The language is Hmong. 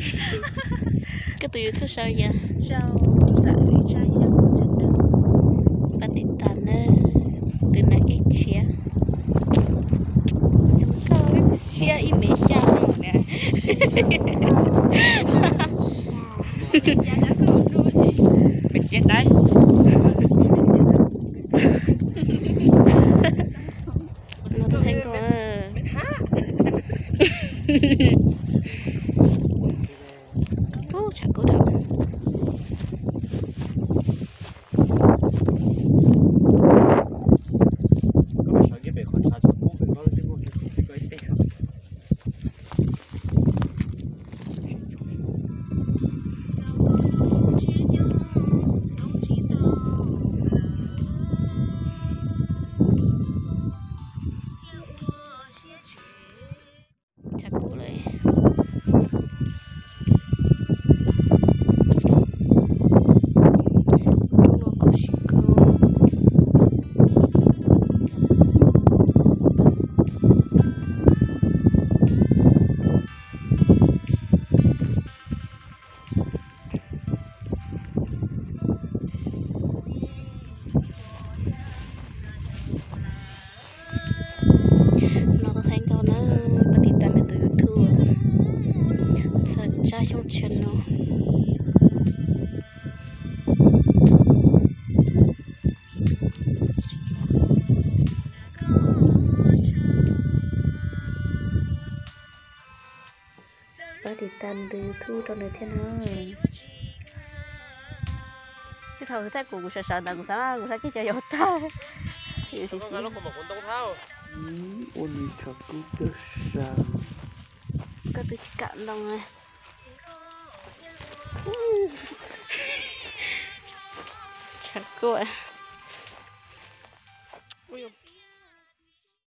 Koj tus YouTube sau yog? Pab tiv tam na, tus nas ib tshiab. Koj siab ib mev xya no na. No tus kheej ko. Ub, tshav kub dhau. Tshav kub lawm. Nruab no kub sib kub. No tus kheej ko na, pab tiv tam nws tus YouTube, Ntxawm Tsab Xyooj Channel. Pab tiv tam nws tus YouTube rau nws thiab na. Twb thaum hwv thaij kuv, kuv sawv sawv ntawd kuv xav, kuv xav kiag cov yaus tag. Ua nws tshav kub tib si. Koj twb tsis kam ntoo. Tshav kub.